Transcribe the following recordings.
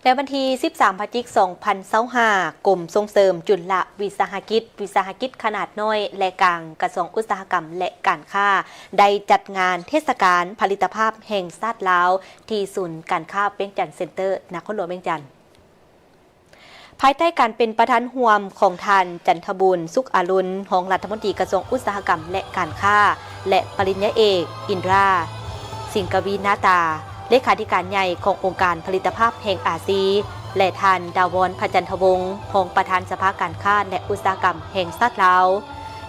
ໃນວັນທີສິບສາມ ພະຈິກ ສອງພັນຊາວຫ້າ ກົມສົ່ງເສີມຈຸລະວິສາຫະກິດ, ວິສາຫະກິດຂະໜາດນ້ອຍ ແລະ ກາງ, ກະຊວງອຸດສາຫະກຳ ແລະ ການຄ້າ ໄດ້ຈັດງານເທດສະການຜະລິດຕະພາບແຫ່ງຊາດລາວ ທີ່ສູນການຄ້າວຽງຈັນເຊັນເຕີ ນະຄອນຫຼວງວຽງຈັນ. ພາຍໃຕ້ການເປັນປະທານຮ່ວມຂອງທ່ານ ຈັນທະບູນ ສຸກອາລຸນ ຮອງລັດຖະມົນຕີກະຊວງອຸດສາຫະກຳ ແລະ ການຄ້າ ແລະ ປະລິນຍາເອກ ອິນດຣາ ສິງກະວີນາຕາ ເລຂາທິການໃຫຍ່ຂອງອົງການຜະລິດຕະພາບແຫ່ງອາຊີ ແລະ ທ່ານ ດາວອນ ພະຈັນທະວົງ ຮອງປະທານສະພາການຄ້າ ແລະ ອຸດສາຫະກຳແຫ່ງຊາດລາວ.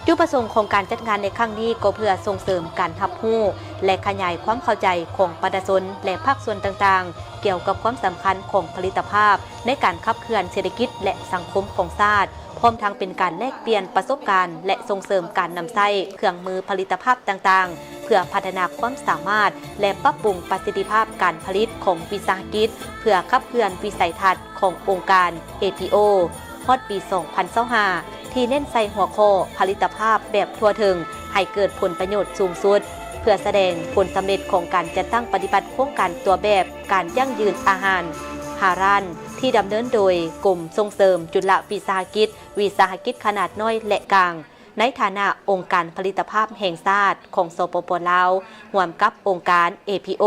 ຈຸດປະສົງຂອງການຈັດງານໃນຄັ້ງນີ້ກໍເພື່ອສົ່ງເສີມການຮັບຮູ້ ແລະ ຂະຫຍາຍຄວາມເຂົ້າໃຈຂອງປະຊາຊົນ ແລະ ພາກສ່ວນຕ່າງໆ ກ່ຽວກັບຄວາມສຳຄັນຂອງຜະລິດຕະພາບໃນການຂັບເຄື່ອນເສດຖະກິດ ແລະ ສັງຄົມຂອງຊາດ, ພ້ອມທັງເປັນການແລກປ່ຽນປະສົບການ ແລະ ສົ່ງເສີມການນຳໃຊ້ເຄື່ອງມືຜະລິດຕະພາບຕ່າງໆ ເພື່ອພັດທະນາຄວາມສາມາດ ແລະ ປັບປຸງປະສິດທິພາບການຜະລິດຂອງວິສາຫະກິດ ເພື່ອຂັບເຄື່ອນວິໄສທັດຂອງອົງການ ເອພີໂອ ຮອດປີສອງພັນຊາວຫ້າ ທີ່ເນັ້ນໃສ່ຫົວຂໍ້ຜະລິດຕະພາບແບບທົ່ວເຖິງໃຫ້ເກີດຜົນປະໂຫຍດສູງສຸດ ເພື່ອສະແດງຜົນສຳເລັດຂອງການຈັດຕັ້ງປະຕິບັດໂຄງການຕົວແບບການຢັ້ງຢືນອາຫານຮາລານ ທີ່ດຳເນີນໂດຍກົມສົ່ງເສີມຈຸລະວິສາຫະກິດ, ວິສາຫະກິດຂະໜາດນ້ອຍ ແລະ ກາງ ໃນຖານະອົງການຜະລິດຕະພາບແຫ່ງຊາດຂອງ ສປປ ລາວ ຮ່ວມກັບອົງການ ເອພີໂອ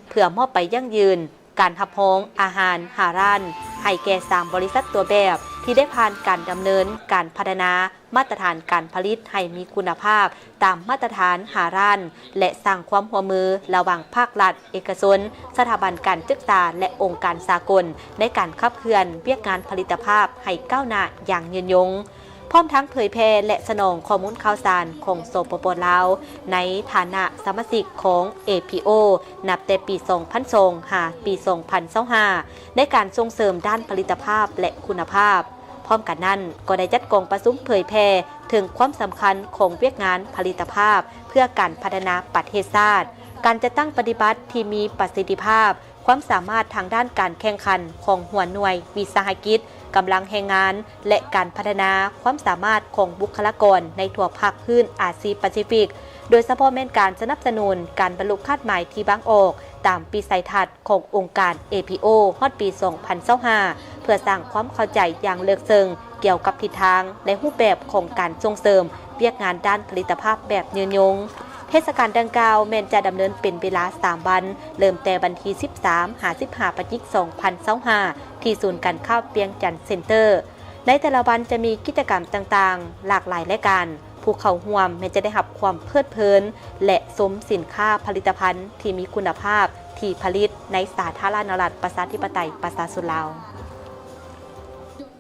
ເພື່ອມອບໃບຢັ້ງຢືນ ການຮັບຮອງອາຫານຮາລານ ໃຫ້ແກ່ສາມບໍລິສັດຕົວແບບ ທີ່ໄດ້ຜ່ານການດຳເນີນການພັດທະນາມາດຕະຖານການຜະລິດໃຫ້ມີຄຸນນະພາບຕາມມາດຕະຖານຮາລານ ແລະ ສ້າງຄວາມຮ່ວມມືລະຫວ່າງພາກລັດ, ເອກະຊົນ, ສະຖາບັນການສຶກສາ ແລະ ອົງການສາກົນ ໃນການຂັບເຄື່ອນວຽກງານຜະລິດຕະພາບໃຫ້ກ້າວໜ້າຢ່າງຍືນຍົງ. ພ້ອມທັງເຜີຍແຜ່ ແລະ ສະໜອງຂໍ້ມູນຂ່າວສານຂອງ ສປປ ລາວ ໃນຖານະສະມາຊິກຂອງ ເອພີໂອ ນັບແຕ່ປີສອງພັນສອງ ຫາ ປີສອງພັນຊາວຫ້າ ໃນການສົ່ງເສີມດ້ານຜະລິດຕະພາບ ແລະ ຄຸນນະພາບ. ພ້ອມກັນນັ້ນ ກໍໄດ້ຈັດກອງປະຊຸມເຜີຍແຜ່ເຖິງຄວາມສຳຄັນຂອງວຽກງານຜະລິດຕະພາບ ເພື່ອການພັດທະນາປະເທດຊາດ, ການຈັດຕັ້ງປະຕິບັດທີ່ມີປະສິດທິພາບ, ຄວາມສາມາດທາງດ້ານການແຂ່ງຂັນຂອງຫົວໜ່ວຍວິສາຫະກິດ, ກຳລັງແຮງງານ ແລະ ການພັດທະນາຄວາມສາມາດຂອງບຸກຄະລາກອນໃນທົ່ວພາກພື້ນອາຊີປາຊີຟິກ, ໂດຍສະເພາະແມ່ນການສະໜັບສະໜູນການບັນລຸຄາດໝາຍທີ່ວາງອອກຕາມວິໄສທັດຂອງອົງການ ເອພີໂອ ຮອດປີສອງພັນຊາວຫ້າ ເພື່ອສ້າງຄວາມເຂົ້າໃຈຢ່າງເລິກເຊິ່ງກ່ຽວກັບທິດທາງ ແລະ ຮູບແບບຂອງການສົ່ງເສີມວຽກງານດ້ານຜະລິດຕະພາບແບບຍືນຍົງ. ເທດສະການດັ່ງກ່າວແມ່ນຈະດຳເນີນເປັນເວລາສາມວັນ, ເລີ່ມແຕ່ວັນທີສິບສາມ ຫາ ສິບຫ້າ ພະຈິກ ສອງພັນຊາວຫ້າ ທີ່ສູນການຄ້າວຽງຈັນເຊັນເຕີ. ໃນແຕ່ລະວັນຈະມີກິດຈະກຳຕ່າງໆ ຫຼາກຫຼາຍລາຍການ, ຜູ້ເຂົ້າຮ່ວມແມ່ນຈະໄດ້ຮັບຄວາມເພີດເພີນ ແລະ ຊົມສິນຄ້າຜະລິດຕະພັນທີ່ມີຄຸນນະພາບທີ່ຜະລິດໃນສາທາລະນະລັດ ປະຊາທິປະໄຕ ປະຊາຊົນລາວ.